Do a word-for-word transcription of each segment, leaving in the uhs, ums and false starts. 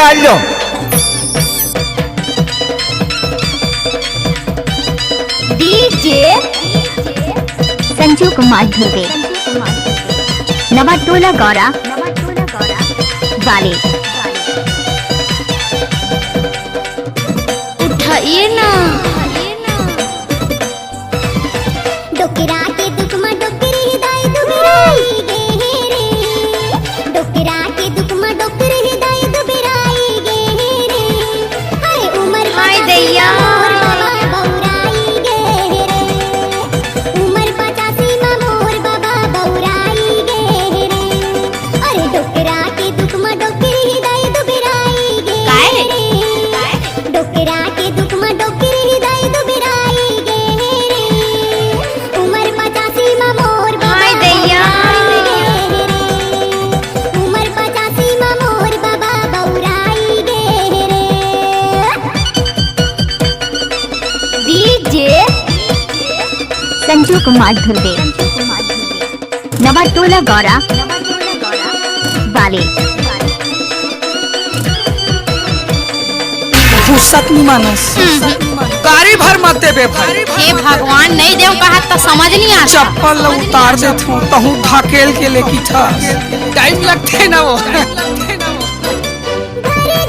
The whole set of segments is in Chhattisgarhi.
हेलो। डीजे संजू कुमार धुर्वे, नवा टोला गौरा वाले। उठाइए ना। डोकरा के दुख म डोकरी दाई दुबराई गे हे रे। डोकरा के दुख म डोकरी दाई दुबराई गे हे रे। हाय उमर हाय पचासी दैया। म मोर बाबा बौराई गे हे रे। उमर पचासी म मोर बाबा बौराई गे हे रे। अरे डोकरा के दुख म डोकरी दाई दुबराई गे काय रे? रे। डोकरा के दुख म डोकरी दाई दुबराई गे रे। उमर पचासी म मोर बाबा हाय दैया। बौराई गे रे। उमर पचासी म मोर बाबा बौराई गे रे। डीजे संजू कुमार धुर्वे, नवा टोला गौरा वाले। फुर्सत नहीं मानस। गाड़ी भर मत देबे भाई। हे भगवान, नहीं देव कहा त समझ नहीं आता। चप्पल ल उतार देथव, तहूँ ढकेल के लेके ठस। टाइम लगथे ना वो। घरे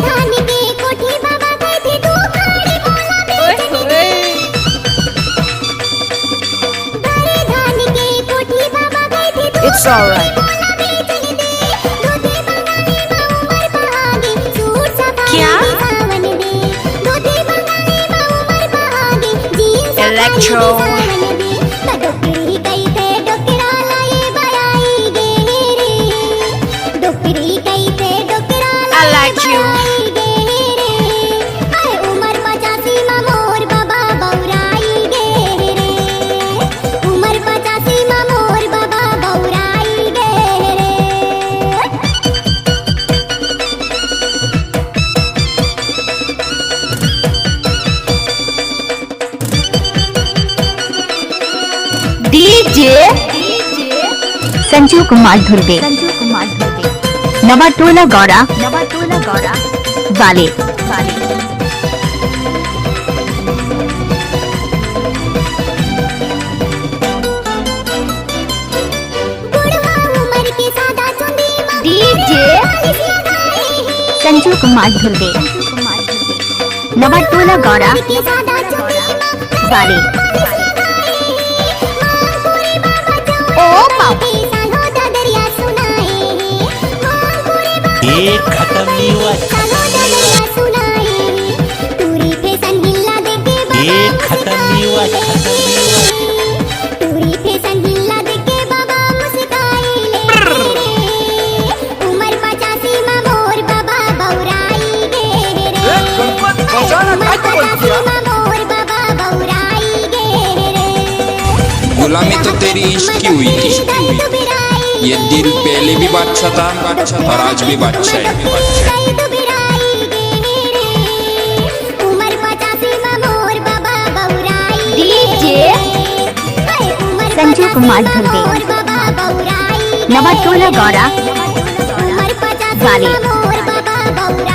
धान के कोठी बाबा कहिथे तू खाड़ी मोला बेच दे। घरे धान के कोठी बाबा कहिथे तू It's all right. मोला बेच दे। धोती बंगाली म उमर पहागे, सूट सफारी क्या? बिसावन दे। धोती बंगाली म उमर पहागे, जींस सफारी Electro। बिसावन दे। त डोकरी कहिथे डोकरा ला ये बराई गे रे। डोकरी कहिथे डोकरा I ला like you। बराई गे रे। हाय उमर पचासी म मोर बाबा बौराई गे रे। उमर पचासी म मोर बाबा बौराई गे रे। डीजे संजू कुमार धुर्वे, नवा टोला गौरा वाले। बुढ़वा उमर के सादा चुंदी म डीजे पालिश लगाए हे। संजू कुमार धुर्वे, नवा टोला गौरा उमर के सादा चुंदी म वाले। पालिश लगाए हे। मांगपुरी बाबा चौरा ओ बाप। पे सालो ददरिया सुनाए हे। मांगपुरी बाबा एक खत्म नहीं हुआ। सालो ददरिया सुनाए हे। टूरी फैशन हिला देखे बाबा एक खत्म नहीं हुआ, मुस्काए हे। खत्म नहीं हुआ। टूरी फैशन हिला देखे बाबा मुस्काई ले रे। उमर पचासी म मोर बाबा बौराई गे रे। ए, गणपत बजाना उमर काय तो बोल दिया? पचासी म मोर बाबा बौराई गे रे। गुलामी तो तेरी इश्क की हुई थी। ये दिल पहले भी बादशाह था और आज भी बादशाह है। उमर पचासी म मोर बाबा बौराई डीजे गे। उमर संजू कुमार पचासी म धुर्वे। मोर बाबा बौराई नवा टोला गौरा उमर पचासी वाले। म मोर बाबा बौराई